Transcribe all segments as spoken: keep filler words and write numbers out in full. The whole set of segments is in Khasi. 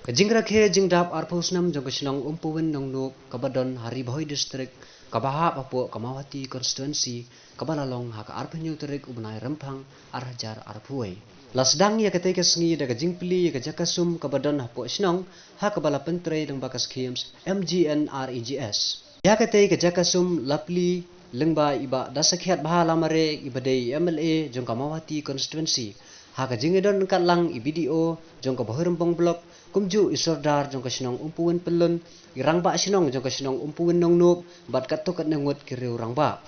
Ka jingrakhe jingdap arphew snem jong ka shnong Umpowin Nongnub kaba don ha Ri Bhoi District, kaba hap hapoh ka Mawhati Constituency, kaba la long ha ka arphew hynñiew tarik u bnai Rymphang ar hajar arphew wei. La sdang ïa katei ka sngi da ka jingplie ïa ka jaka sum kaba don hapoh shnong, ha kaba la pyntrei lyngba ka schemes M G N R E G S. Ïa katei ka jaka sum la plie lyngba i Bah Dasakhiatbha Lamare, iba dei i M L A jong ka Mawhati Constituency, ha ka jingïadon ryngkat lang i B D O jong ka Bhoirymbong Block, kumjuh i Sordar jong ka shnong Umpowin Pyllun, i Rangbah Shnong jong ka shnong Umpowin Nongnub, bad katto katne ngut ki riew rangbah.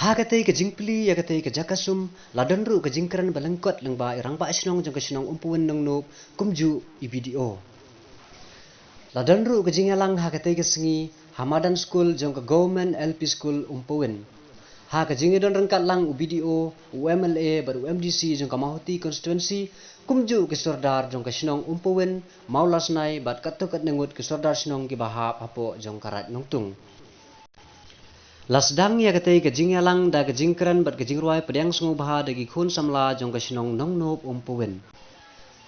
Ha katei ka jingplie ïa katei ka jaka sum, la don ruh ka jingkren ba lyngkot lyngba i Rangbah Shnong jong ka shnong Umpowin Nongnub, kumjuh i B D O. La don ruh ka jingïalang ha katei ka sngi ha madan skul jong ka Government L P School Umpowin. Ha ka jingïadon ryngkat lang u B D O, u M L A bad u M D C jong ka Mawhati Constituency, kumjuh ki Sordar jong ka shnong Umpowin, Mawlasnai bad katto katne ngut ki Sordar shnong kiba hap hapoh jong ka Raid Nongtung. La sdang ïa katei ka jingïalang da ka jingkren bad ka jingrwai pdiang sngewbha da ki khun samla jong ka shnong Nongnub Umpowin.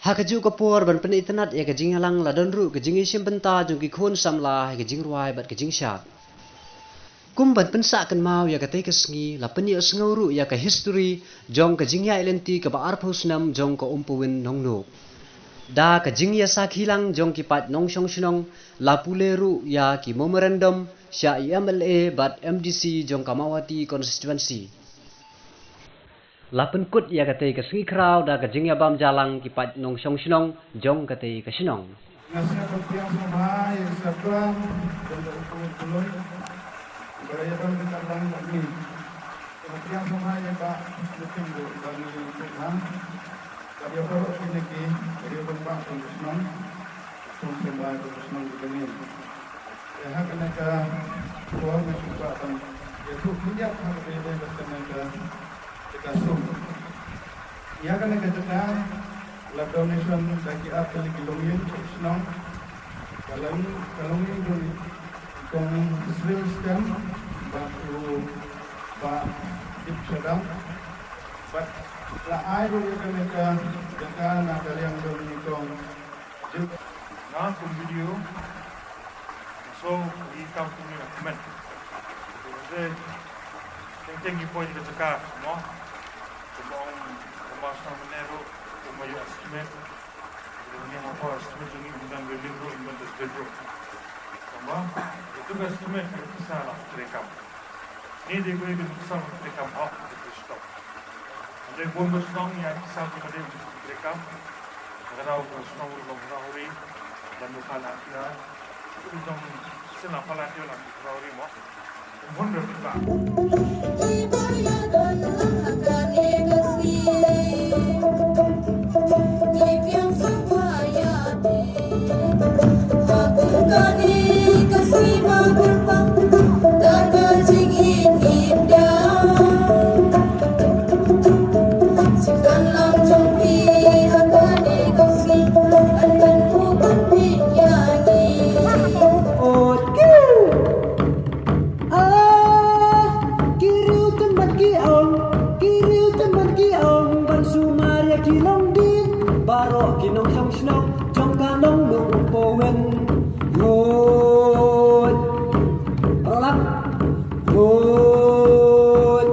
Ha kajuh ka por ban pynitynnad ïa ka jingïalang, la don ruh ka jingïashim bynta jong ki khun samla ha ka jingrwai bad ka jingshad. Kum ban pynsah kynmaw ïa katei ka sngi, la pynïohsngew ruh ïa ka history jong ka jingïaid lynti kaba arphew snem jong ka Umpowin Nongnub. Da ka jingïasakhi lang jong ki paid nongshong shnong, la pule ruh ïa ki memorandum sha i M L A bad M D C jong ka Mawhati Constituency. La pynkut ïa katei ka sngi khraw da ka jingïabam jalang ki paid nongshong shnong jong katei ka shnong. Nga sngewbha ban pdiang sngewbha ïa i Sarkram jong ka Umpowin Pyllun, ba ïadon ryngkat lang bad ngi. Nga pdiang sngewbha ïa Bah Sniting ruh ba ngi pynhan. Bad ïa baroh kine ki riew rangbah jong ka shnong, khun samla jong ka shnong jong ngi. Te ha kane ka por nga sngewbha ban ïathuh khyndiat ha kaba ïadei bad kane ka jaka sum. Ïa kane ka jaka la donation da ki artylli ki longïing sha shnong. Ka long, ka longïing jong i Kong Sril Stem bad u Bah Dip Shadap. Bad la ai ruh ïa kane ka jaka na ka liang jong i Kong Dip. Nga kum B D O, so ngi kam kum ngi na comment. Te teng teng ngi poi ka jaka mo. Kumba ong, kumba shnong mynne ruh, kumba ïoh estimate. Ngi hap estimate jong ngi, ym don building ruh, ym don dustbin ruh. Kumba ïa tu ka estimate ka pisa la treikam. Ngi dei ban treikam hok ka pisa. Hynrei bun ba shnong ïa pisa ki ba dei treikam. Ka daw ka shnong ruh long hurry. Dan bukan akhir. Ujung sila pala dia lah hurry mo. Ah, ki riew tymmen ki ong, ki riew tymmen ki ong, ban sumar ïa ki longdien, baroh ki nongshong shnong jong ka Nongnub Umpowin. Hooid. Baroh lang. Hooid.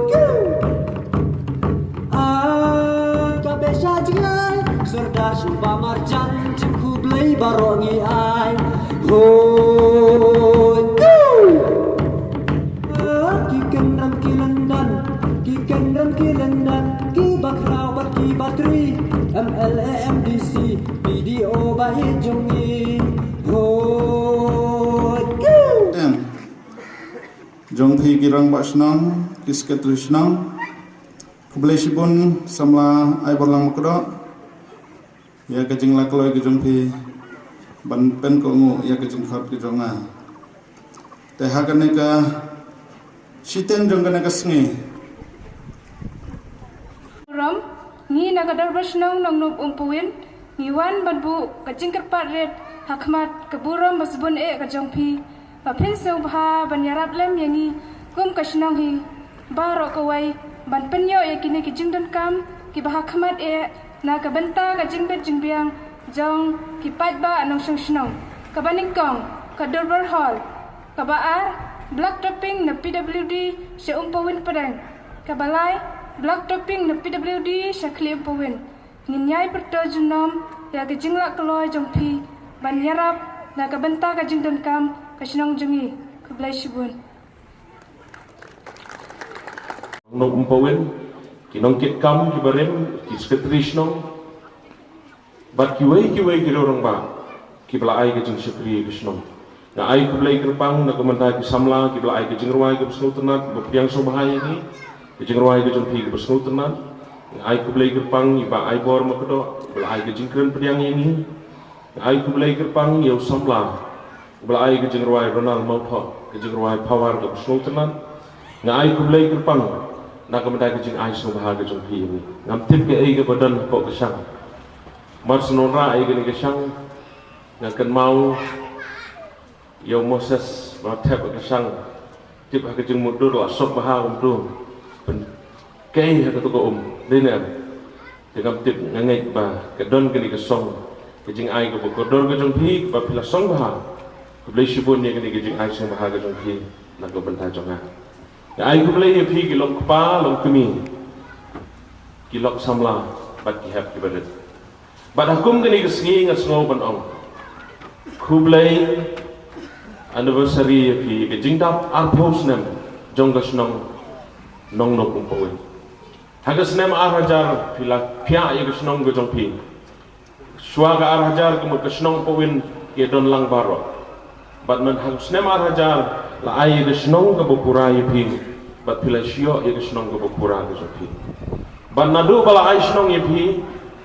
Ah, ka beh sha jingai, Sordar shu ba marjan, jingkhublei baroh ngi ai. Hooid. Ah, ki kynran ki lyndan, ki kynran ki lyndan, ki bakhraw bad ki batri, M L A, M D C, B D O ba ïeit jong ngi. Hooid. Em. Jong phi ki rangbah shnong, ki secretary shnong. Khublei shibun samla Aiborlang Makdoh. Ïa ka jingla kloi ka jong phi ban pynkohnguh ïa ka jingkhot ka jong nga. Te ha kane ka shiteng jong kane ka sngi. Burom, ngi na ka Dorbar Shnong Nongnub Umpowin, ngi wan ban buh ka jingkyrpad rit ha khmat ka burom ba sbun eh ka jong phi. Ba phin sngewbha ban ïarap lem ïa ngi kum ka shnong hi baroh kawei ban pynïoh ïa kine ki jingdonkam kiba ha khmat eh na ka bynta ka jingbit jingbiang jong ki paidbah nongshong shnong. Kaba nyngkong, ka Durbar Hall. Kaba ar, black topping na P W D sha Umpawin Pdeng. Kaba lai, black topping na P W D sha Khlieh Umpawin. Ngin ïai pyrto junom ïa ka jinglah kloi jong phi ban ïarap na ka bynta ka jingdonkam ka shnong jong ngi. Khublei shibun. Nong Umpawin, ki nongkitkam kiba rim, ki sekretari shnong, bad kiwei kiwei ki rangbah kiba la ai ka jingshakri ka shnong. Nga ai khublei kyrpang na ka bynta ki samla kiba la ai ka jingrwai kaba sngewtynnat, ba pdiang sngewbha ïa ngi, ka jingrwai ka jong phi kaba sngewtynnat. Nga ai khublei kyrpang ïa i Bah Aibor Makdoh, ba la ai ka jingkren pdiang ïa ngi. Nga ai khublei kyrpang ïa u samla uba la ai ka jingrwai, Ronald Mawthoh, ka jingrwai Power kaba sngewtynnat. Nga ai khublei kyrpang na ka bynta ka jingai sngewbha ka jong phi ïa ngi. Ngam tip kaei kaba don hapoh ka shang. Mar shu wanrah ïa kane ka shang, nga kynmaw ïa u Moses ba thep ha ka shang, tip ha ka jingmutdur la sop bha kumto. Pynkei ha kato ka um, dei ne em? Te ngam tip, nga ngeit ba ka don kane ka song, ka jingai kaba kordor ka jong phi, kaba phi la song bha. Khublei shibun ïa kane ka jingai sngewbha ka jong phi na ka bynta jong nga. Nga ai khublei ïa phi ki long kpa long kmie, ki lok samla bad ki hep kiba rit. Bad ha kum kane ka sngi nga sngew ban ong khublei anniversary ïa phi, ka jingdap arphew snem jong ka shnong Nongnop Umpawin. Ha ka snem ar hajar phi la phiah ïa ka shnong ka jong phi. Shuwa ka ar hajar ka mut ka shnong Umpawin ka don lang baroh. Bad man ha u snem ar hajar la ai ïa ka shnong kaba pura ïa phi. Bad phi la shu ïoh ïa ka shnong kaba pura ka jong phi. Bad naduh ba la ai shnong ïa phi,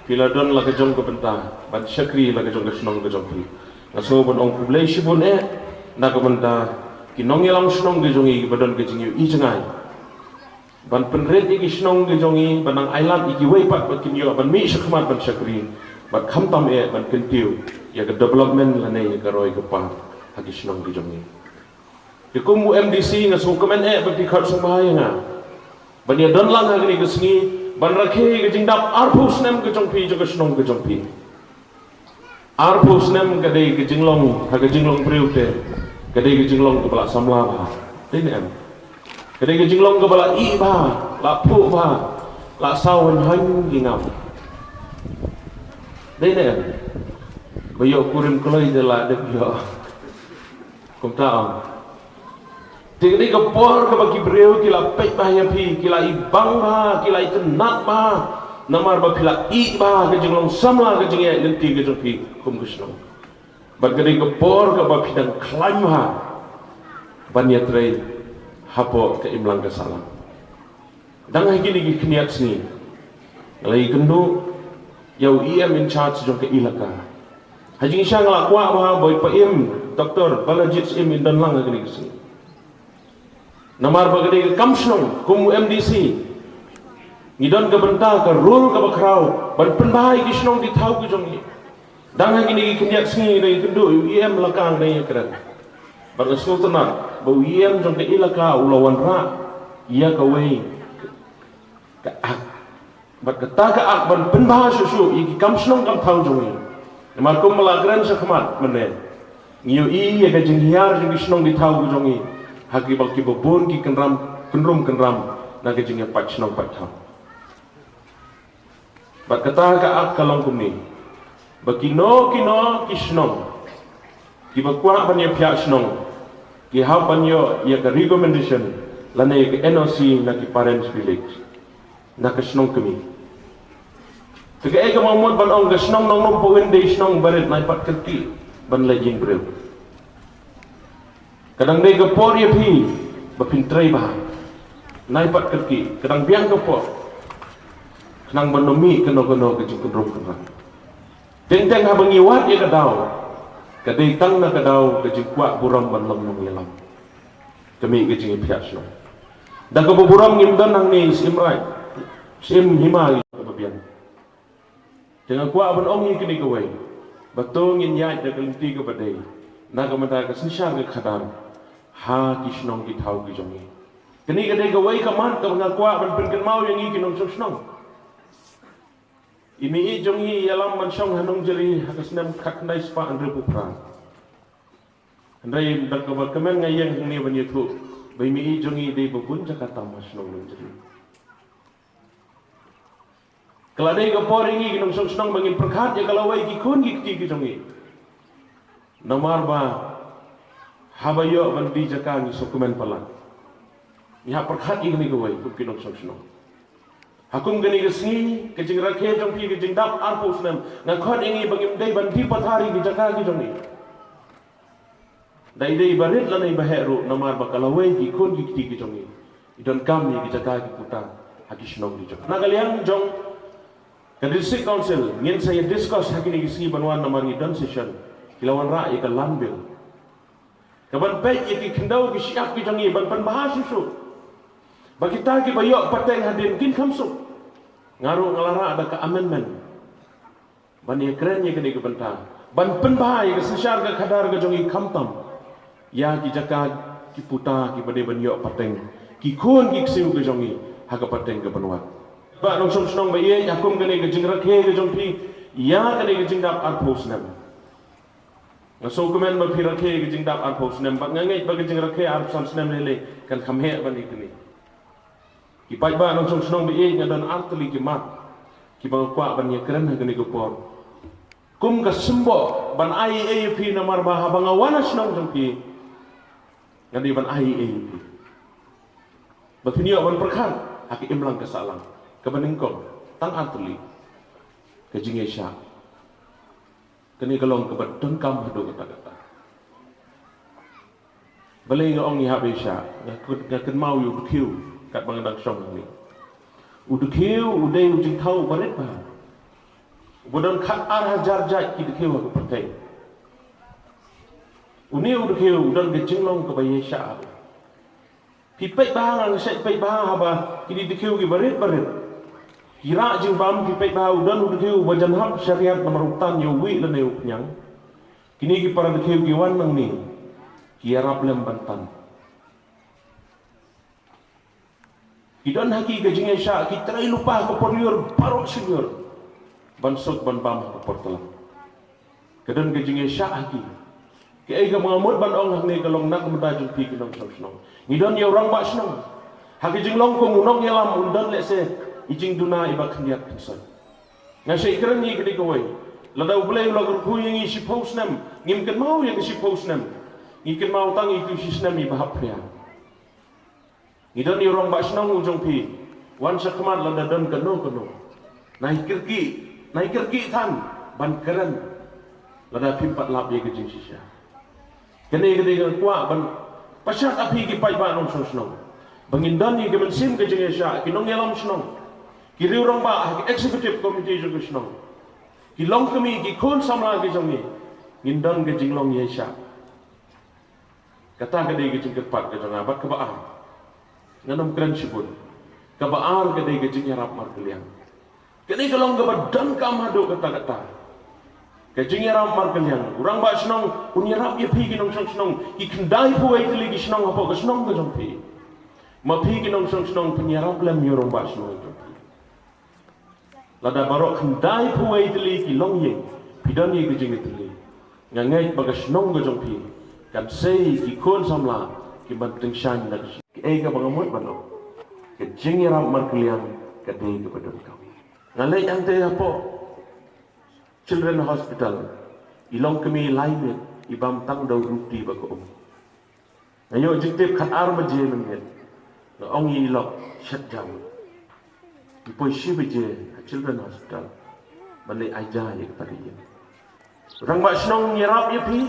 phi la don la ka jong ka bynta ban shakri la ka jong ka shnong ka jong phi. Nga sngew ban ong khublei shibun eh na ka bynta ki nongïalam shnong ka jong ngi kiba don ka jingïohi jngai ban pynrit ïa ki shnong ki jong ngi, ban nang ailad ïa kiwei pat ba kin ïoh ban mih shakhmat ban shakri, bad khamtam eh ban kyntiew ïa ka development lane ïa ka roi ka par ha ki shnong ki jong ngi. Te kum u M D C nga sngewkmen eh ba phi khot sngewbha ïa nga ban ïa don lang ha kane ka sngi ban rakhe ïa ka jingdap arphew snem ka jong phi, jong ka shnong ka jong phi. Arphew snem ka dei ka jinglong, ha ka jinglong briew te ka dei ka jinglong kaba la samla bha, dei ne em? Ka dei ka jinglong kaba la ih bha, la phuh bha, la saw hynhaiñ ki ngam, dei ne em? Ba ïoh kurim kloi te la dep ïoh. Kumta ong. Te ka dei ka por kaba ki briew ki la peit bha ïa phi, ki la ibang bha, ki la itynnat bha. Namar ba phi la ih bha ka jinglong samla, ka jingïaid lynti ka jong phi kum ka shnong. Bad ka dei ka por kaba phi dang khlaiñ bha ban ïatrei hapoh ka imlang ka sahlang. Dang ha kine ki khyndiat sngi nga la ïakynduh ïa u E M in charge jong ka ilaka. Ha jingshisha nga la kwah bha ba i Pa Im, Doctor Balajied Syiem, in don lang ha kine ki sngi. Namar ba ka dei ka kam shnong, kum u M D C ngi don ka bynta, ka role kaba khraw ban pynbha ïa ki shnong ki thaw ki jong ngi. Dang ha kine ki khyndiat sngi nga dang ïakynduh ïa u E M laka, nga dang ïakren. Bad nga sngewtynnat ba u E M jong ka ilaka u la wanrah ïa kawei ka ak. Bad kata ka ak ban pynbha shuh shuh ïa ki kam shnong kam thaw jong ngi. Namar kumba la kren shakhmat mynne, ngi ïohi ïa ka jinghiar jong ki shnong ki thaw ki jong ngi ha kiba, kiba bun ki kynram, kynrum kynram na ka jingïapait shnong pait thaw. Bad kata ka ak ka long kumne, ba kino kino ki shnong kiba kwah ban ïa phiah shnong ki hap ban ïoh ïa ka recommendation lane ïa ka N O C na ki Parents Village na ka shnong kmie. Te kaei kaba mut ban ong ka shnong Nongnop Pawin dei shnong barit, nai pat kyrkieh ban leit ïing briew. Ka dang dei ka por ïa phi ba phin trei bha. Nai pat kyrkieh, ka dang biang ka por, khnang ban ym mih kano kano ka jingkynrum kynram. Teng teng haba ngi wad ïa ka daw, ka dei tang na ka daw ka jingkwah burom ban long nongïalam. Ka mih ka jingïaphiah shnong. Da kaba burom ngim don hangne Syiem Raij, Syiem Hima, kaba biang. Te nga kwah ban ong ïa kine kawei, ba to ngin ïaid da ka lynti kaba dei na ka bynta ka synshar ka khadar ha ki shnong ki thaw ki jong ngi. Kane ka dei kawei ka mat kaba nga kwah ban pynkynmaw ïa ngi ki nongshong shnong. I mei-ïeit jong ngi i ïalam ban shong ha Nongjri ha ka snem khatkhyndai spah hynriewphew phra. Hynrei da kaba kmen nga ïeng hangne ban ïathuh ba i mei-ïeit jong ngi i dei ba bun jaka tam ha shnong Nongjri. Ka la dei ka por ïa ngi ki nongshong shnong ba ngin pyrkhat ïa ka lawei ki khun ki kti ki jong ngi. Namar ba haba ïoh ban die jaka ngi sngewkmen palat. Ngi hap pyrkhat ïa kane kawei kum ki nongshong shnong. Ha kum kane ka sngi ka jingrakhe jong phi ka jingdap arphew snem nga khot ïa ngi ba ngim dei ban die pathar ïa ki jaka ki jong ngi. Da i dei ba rit lane ba heh ruh namar ba ka lawei ki khun ki kti ki jong ngi i donkam ïa ki jaka ki puta ha ki shnong ki jong ngi. Na ka liang jong ka District Council ngin sa ïa discuss ha kine ki sngi ban wan namar ngi don session ki la wanrah ïa ka Land Bill. Ka ban peit ïa ki khyndew ki shyiap ki jong ngi ban pynbha shuh shuh ba kita kiba ïoh pateng hadien kin kham suk. Nga ruh nga la rah da ka amendment ban ïakren ïa kane ka bynta ban pynbha ïa ka synshar ka khadar ka jong ngi khamtam ïa ki jaka ki puta kiba dei ban ïoh pateng ki khun ki ksiew ka jong ngi ha ka pateng ka ban wan. Bah nongshong shnong ba ïeit, ha kum kane ka jingrakhe ka jong phi ïa kane ka jingdap arphew snem. Nga sngewkmen ba phi rakhe ka jingdap arphew snem bad nga ngeit ba ka jingrakhe arphew san snem lei lei kan kham heh ban ïa kane. Ki paidbah nongshong shnong ba ïeit, nga don artylli ki mat kiba nga kwah ban ïakren ha kane ka por. Kum ka symboh ban ai ei ïa phi namar ba haba nga wan ha shnong jong phi nga dei ban ai ei ïa phi ba phin ïoh ban pyrkhat ha ka imlang ka sahlang. Kaba nyngkong tang artylli ka jingïaishah. Kane ka long kaba donkam haduh katta katta. Balei nga ong ngi hap ïaishah? Nga kyn, nga kynmaw ïa u dkhiew katba nga dang shong hangne. U dkhiew u dei u jingthaw uba rit bha uba don khat ar hajar jait ki dkhiew ha ka pyrthei. Une u dkhiew u don ka jinglong kaba ïaishah. Phi peit bha, nga shait peit bha haba kine dkhiew kiba rit ba rit ki rah jingbam. Phi peit bha u don u dkhiew uba jan hap shariat namar u tan ïa uwei lane u pynïang. Kine ki para dkhiew ki wan nangne ki ïarap lem ban tan. Ki don ha ki ka jingïaishah, ki trei lypa ka por lyiur baroh shi lyiur ban suk ban bam ha ka por tlang. Ka don ka jingïaishah ha ki. Kaei kaba nga mut ban ong hangne ka long na ka bynta jong phi ki nongshong shnong. Ngi don ïa u rangbah shnong. Ha ka jinglong kum u nongïalam un don lehse i jingduna iba khyndiat khynsoit. Nga shait kren ïa kane kawei. Lada U Blei u la kyrkhu ïa ngi shiphew snem, ngim kynmaw ïa ka shiphew snem. Ngi kynmaw tang ïa ki shi snem iba hap phria. Ngi don ïa u rangbah shnong u jong phi. Wan sha khmat lada don kano kano. Nai kyrkieh, nai kyrkieh than ban kren lada phim pat lap ïa ka jingshisha. Kane ka dei ka kwah ban pashat ha phi ki paidbah nongshong shnong ba ngin don ïa ka mynsiem ka jingïaishah, ki nongïalam shnong, ki riew rangbah ha ka executive committee jong ka shnong, ki longkmie, ki khun samla ki jong ngi, ngin don ka jinglong ïaishah. Kata ka dei ka jingkyrpad ka jong nga. Bad kaba ar, ngan ym kren shibun. Kaba ar ka dei ka jingïarap markylliang. Kane ka long kaba donkam haduh katta katta. Ka jingïarap markylliang. U rangbah shnong un ïarap ïa phi ki nongshong shnong. Ki khyndai phew wei tylli ki shnong hapoh ka shnong ka jong phi. Ma phi ki nongshong shnong phin ïarap lem ïa u rangbah shnong jong phi. Lada baroh khyndai phew wei tylli ki long ïing, phi don ïa ka jingïatylli, nga ngeit ba ka shnong ka jong phi kan sei ki khun samla ki ban tyngshaiñ na ka shnong. Kaei kaba nga mut ban ong, ka jingïarap markylliang ka dei kaba donkam. Nga leit hangtei hapoh Children Hospital, i longkmie lai miet, i bam tang da u ruti ba ka um. Nga ïoh jingtip khat ar baje mynmiet. Nga ong ïa i lok, shet jaw. Ngi poi shi baje ha Children Hospital ban leit ai ja ïa kata ka ïing. Rangbah shnong, ngi ïarap ïa phi.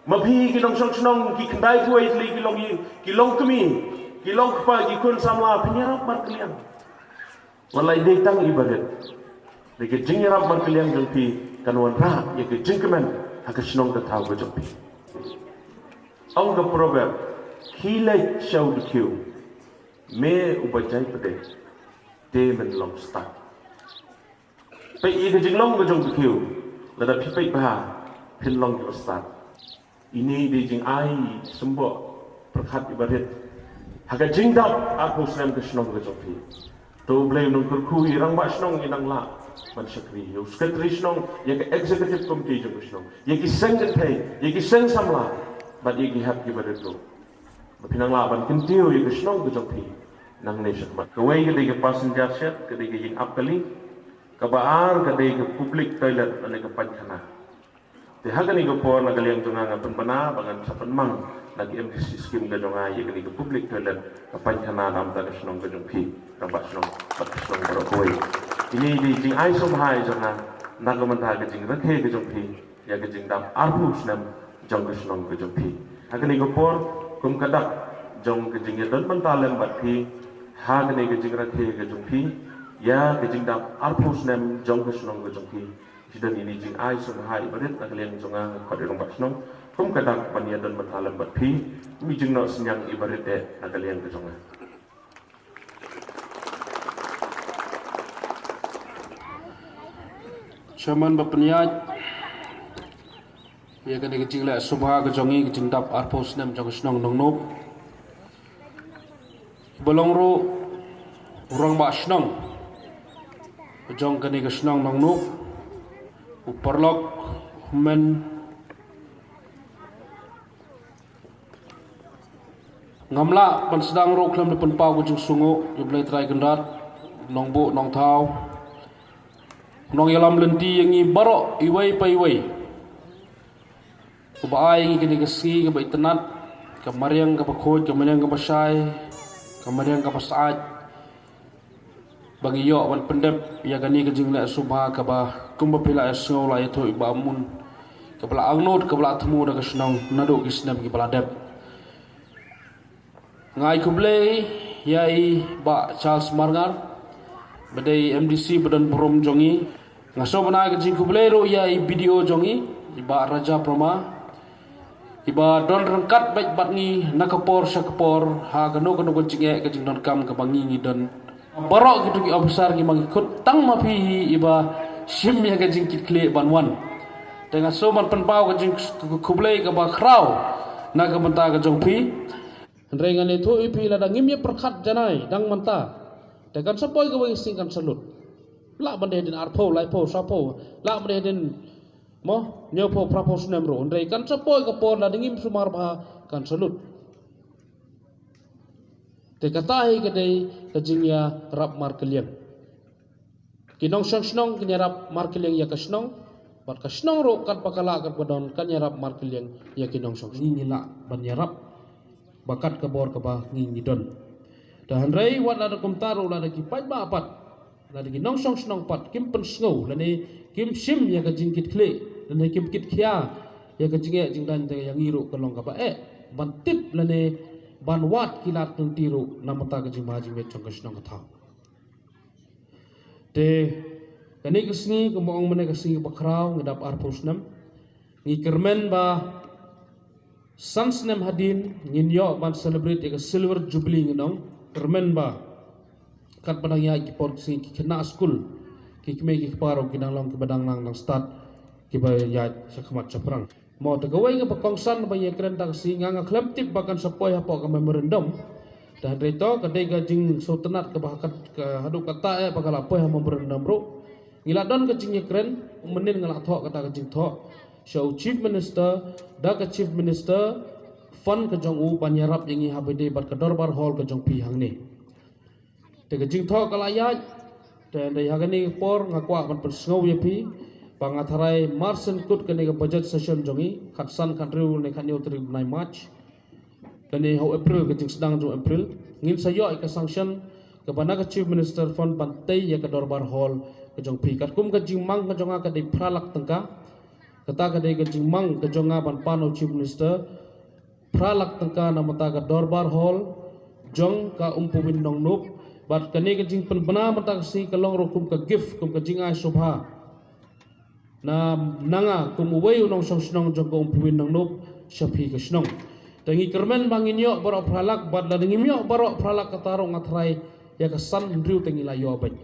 Ma phi ki nongshong shnong, ki khyndai phew wei tylli ki longïing, ki longkmie, ki longkpa, ki khun samla, phin ïarap markylliang. Wat la i dei tang iba rit, dei ka jingïarap markylliang jong phi kan wanrah ïa ka jingkmen ha ka shnong ka thaw ka jong phi. Ong ka proverb, khie leit sha u dkhiew, me uba jai pdeng, te men long stad. Peit ïa ka jinglong ka jong u dkhiew, lada phi peit bha phin long kiba stad. Ine i dei jingai symboh pyrkhat iba rit ha ka jingdap arphew snem ka shnong ka jong phi. To U Blei un kyrkhu ïa i rangbah shnong, i nang lah ban shakri, ïa u secretary shnong, ïa ka executive committee jong ka shnong, ïa ki seng kynthei, ïa ki seng samla, bad ïa ki hep ki barit ruh, ba phin nang lah ban kyntiew ïa ka shnong ka jong phi nangne shakhmat. Kawei ka dei ka passenger shed, ka dei ka ïing ap kali. Kaba ar ka dei ka public toilet lane ka paikhana. Te ha kane ka por, na ka liang jong nga, nga pynbna ba ngan sa pynmang na ka M D C scheme ka jong nga ïa kane ka public toilet, ka paikhana, namar ka shnong ka jong phi, rangbah shnong, bad ka shnong baroh kawei. Kine ki dei jingai sngewbha jong nga na ka bynta ka jingrakhe ka jong phi ïa ka jingdap arphew snem jong ka shnong ka jong phi. Ha kane ka por, kum ka dak jong ka jingïadon bynta lem bad phi ha kane ka jingrakhe ka jong phi ïa ka jingdap arphew snem jong ka shnong ka jong phi, shi don ïa kine ki jingai sngewbha i barit na ka liang jong nga, nga khot ïa i rangbah shnong kum ka dak ban ïadon bynta lem bad phi, ym i jingnoh synñiang i barit eh na ka liang ka jong nga. Chairman ba pynïaid ïa kane ka jingleh sngewbha ka jong ngi, ka jingdap arphew snem jong ka shnong Nongnub. Ba long ruh u rangbah shnong jong kane ka shnong Nongnub, u paralok, u hynmen. Ngam lah ban sdang ruh khlem da pynpaw ka jingsngewnguh ïa U Blei Trai Kynrad, nongbuh nongthaw, nongïalam lynti ïa ngi baroh iwei pa iwei, uba ai ïa ngi kane ka sngi kaba itynnad, ka mariang kaba khuid, ka mariang kaba shai, ka mariang kaba syaid, ba ngi ïoh ban pyndep ïa kane ka jingleh sngewbha kaba, kumba phi la ïa sngew, la ïathuh i Bah Mun, kaba la angnud, kaba la thmu da ka shnong naduh ki snem kiba la dep. Nga ai khublei ïa i Bah Charles Marngar, ba dei M D C ba don burom jong ngi. Nga sngewbha ban ai ka jingkhublei ruh ïa i B D O jong ngi, i Bah Raja Brahma, iba don ryngkat beit bad ngi na ka por sha ka por, ha kano kano ka jingeh ka jingdonkam kaba ngi ngi don. Baroh kito ki officer kiba ngi khot, tang ma phi hi iba shim ïa ka jingkitkhlieh ban wan. Te nga sngewbha ban pynpaw ka jingkhublei kaba khraw na ka bynta ka jong phi. Hynrei ngan ïathuh ïa phi, lada ngim ïa pyrkhat janai dang mynta, te kan sa poi kawei ka sngi kan sa lut. Lah ban dei hadien arphew, laiphew, sawphew, lah ban dei hadien, mo, hynñiewphew, phraphew snem ruh. Hynrei kan sa poi ka por lada ngim sumar bha, kan sa lut. Te kata hi ka dei ka jingïarap markylliang. Ki nongshong shnong kin ïarap markylliang ïa ka shnong, bad ka shnong ruh katba ka lah katba don kan ïarap markylliang ïa ki nongshong shnong. Ngi ngi lah ban ïarap ba kat ka bor kaba ngi ngi don. Te hynrei wat lada kumta ruh, lada ki paidbah pat, lada ki nongshong shnong pat kim pynsngew lane kim shim ïa ka jingkitkhlieh lane kim kitkhia ïa ka jingeh jingdaiñ, te ïa ngi ruh ka long kaba eh ban tip lane ban wad ki lad lynti ruh na ka bynta ka jingma jingmiat jong ka shnong ka thaw. Te kane ka sngi, kumba ong mynne, ka sngi bakhraw, ngi dap arphew snem. Ngi kyrmen ba san snem hadien ngin ïoh ban celebrate ïa ka silver jubilee, ngi ong. Kyrmen ba katba dang ïaid ki por ki sngi, ki khynnah skul, ki kmie ki kpa ruh ki dang long kiba dang nang dang stad, kiba ïaid shakhmat shaphrang. Mo, te kawei kaba kongsan ba ngi ïakren da ka sngi, nga nga khlem tip ba kan sa poi hapoh ka memorandum. Te hynrei to, ka dei ka jingsngewtynnad kaba ha kat, ka haduh katta eh ba ka la poi ha memorandum ruh. Ngi la don ka jingïakren, mynnin nga la thoh kata ka jingthoh sha u Chief Minister, da ka Chief Minister fund ka jong u ban ïarap ïa ngi haba ïadei bad ka Dorbar Hall ka jong phi hangne. Te ka jingthoh ka la ïaid. Te hynrei ha kane ka por nga kwah ban pynsngew ïa phi ba nga tharai mar shen kut kane ka budget session jong ngi, khatsan, khathynriew ne khathynñiew tarik bnai March, lane ha u April, ka jingsdang jong u April, ngin sa ïoh ïa ka sanction kaba na ka Chief Minister Fund ban tei ïa ka Dorbar Hall ka jong phi. Katkum ka jingmang ka jong nga ka dei phra lak tyngka. Kata ka dei ka jingmang ka jong nga ban pan ha u Chief Minister phra lak tyngka na ka bynta ka Dorbar Hall jong ka Umpowin Nongnub. Bad kane ka jingpynbna mynta ka sngi ka long ruh kum ka gift, kum ka jingai sngewbha na, na nga kum uwei u nongshong shnong jong ka Umpowin Nongnub sha phi ka shnong. Te ngi kyrmen ba ngin ïoh baroh phra lak, bad lada ngim ïoh baroh phra lak, kata ruh nga tharai ïa ka san hynriew te ngi la ïoh beit.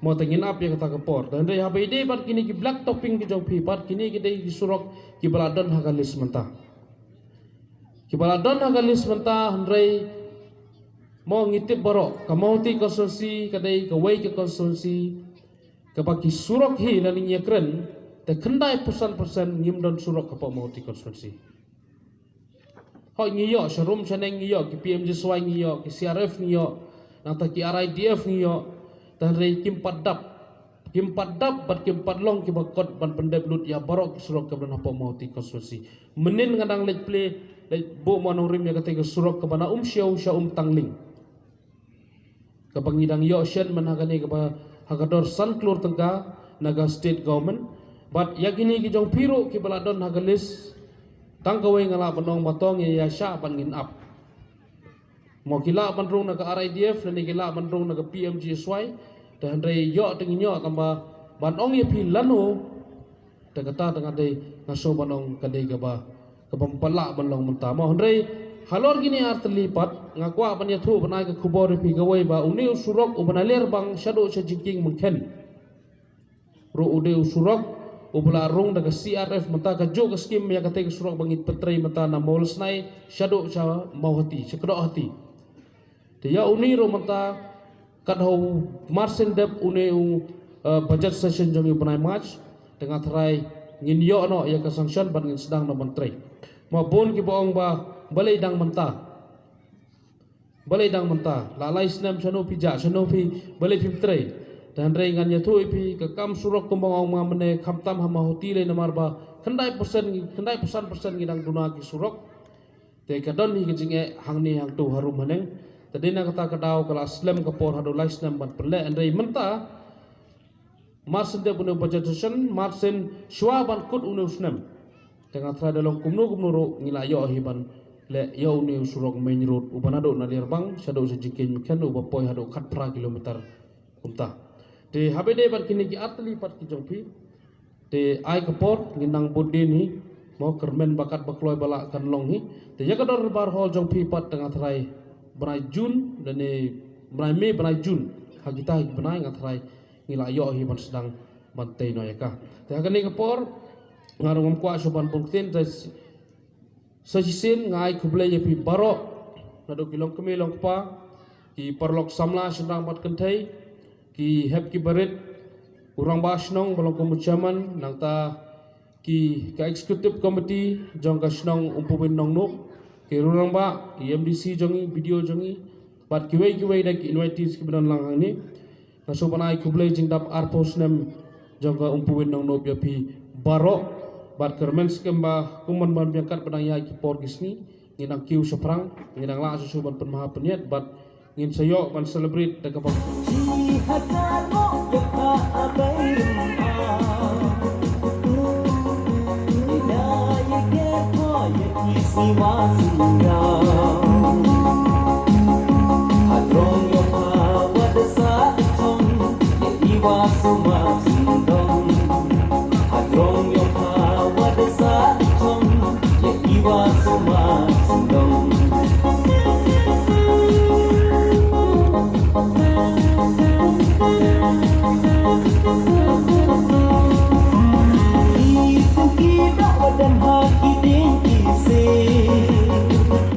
Mo, te ngin ap ïa kata ka por. Te hynrei haba ïadei bad kine ki black topping ki jong phi pat, kine ki dei ki surok kiba la don ha ka list mynta. Kiba la don ha ka list mynta, hynrei Mo ngi tip baroh ka Mawhati constituency ka dei kawei ka constituency kaba ki surok hi lane ngi ïakren te khyndai percent percent ngim don surok hapoh Mawhati constituency. Hoi ngi ïoh sha rum sha neng ngi ïoh ki P M G S Y ngi ïoh ki C R F ngi ïoh nangta ki R I D F ngi ïoh. Te hynrei kim pat dap kim pat dap bad kim pat long kiba kot ban pyndep lut ïa baroh ki surok kaba don hapoh Mawhati constituency. Mynnin nga dang leit plie leit buh ma nongrim ïa kata ka surok kaba na Umshiaw sha Umtangling kaba ngi dang ïoh shen man ha kane kaba ha ka dor san klur tyngka na ka state government. Bad ïa kine ki jong phi ruh kiba la don ha ka list tang kawei nga lah ban ong ba tong ïa ïa shah ban ngin ap. Mo ki lah ban rung na ka R I D F lane ki lah ban rung na ka P M G S Y. Te hynrei ïoh te ngin ïoh tangba ban ong ïa phi lano. Te kata te nga dei nga shu ban ong ka dei kaba kaba ym pat lah ban long mynta mo hynrei halor kine artylli pat nga kwah ban ïathuh ban ai ka khubor ïa phi kawei ba une u surok uba na Lerbang shaduh sha Jingkieng Mynkhen. Ruh u dei u surok uba la rung da ka C R F mynta ka juh ka skim ïa kata ka surok ba ngi pyntrei mynta na Mawlasnai shaduh sha Mawhati sha Kdohati. Te ïa une ruh mynta kat ha u Marsien dep une u eh, budget session jong u bnai March te nga tharai ngin ïoh noh ïa ka sanction bad ngin sdang noh ban trei. Ma bun kiba ong ba balei dang mynta balei dang mynta la lai snem shano phi jah shano phi balei phim trei. Te hynrei ngan ïathuh ïa phi ka kam surok kumba ong ma mynne khamtam ha Mawhati lei namar ba khyndai percent khyndai percent percent ngi dang duna ki surok. Te ka don hi ka jingeh hangne hangto harum haneng. Te dei na kata ka daw ka la slem ka por haduh lai snem ban pynleh hynrei mynta Marsien dep une u budget session Marsien shuwa ban kut une u snem. Te nga tharai da long kumno kumno ruh ngi la ïoh hi ban leh ïa une u surok main road uba naduh na Lerbang shaduh sha Jingkieng Mynkhen uba poi haduh khatphra kilometer kumta. Te haba dei bad kine ki artylli pat ki jong phi te ai ka por ngin nang bud dien hi mo kyrmen ba kat ba kloi ba lah kan long hi. Te ïa ka dorbar hall jong phi pat te nga tharai bnai June lane bnai May bnai June ha kita hi bnai nga tharai ngi la ïoh hi ban sdang ban tei noh ïa ka. Te ha kane ka por nga ruh ngam kwah shuh ban bun ktien te sa shisien nga ai khublei ïa phi baroh naduh ki longkmie longkpa ki paralok samla shynrang bad kynthei ki hep ki barit u rangbah shnong ba long kum u chairman nangta ki ka executive committee jong ka shnong Umpowin Nongnop ki ru rangbah ki M D C jong ngi B D O jong ngi bad kiwei kiwei da ki invitees kiba don lang hangne. Nga shu ban ai khublei jingdap arphew snem jong ka Umpowin Nongnop ïa phi baroh bad kyrmen skhem ba kum ban ban biang kat ba dang ïaid ki por ki sngi ngin nang kiew shaphrang ngin nang lah shuh shuh ban pynmah pynïaid bad ngin sa ïoh ban celebrate da kaba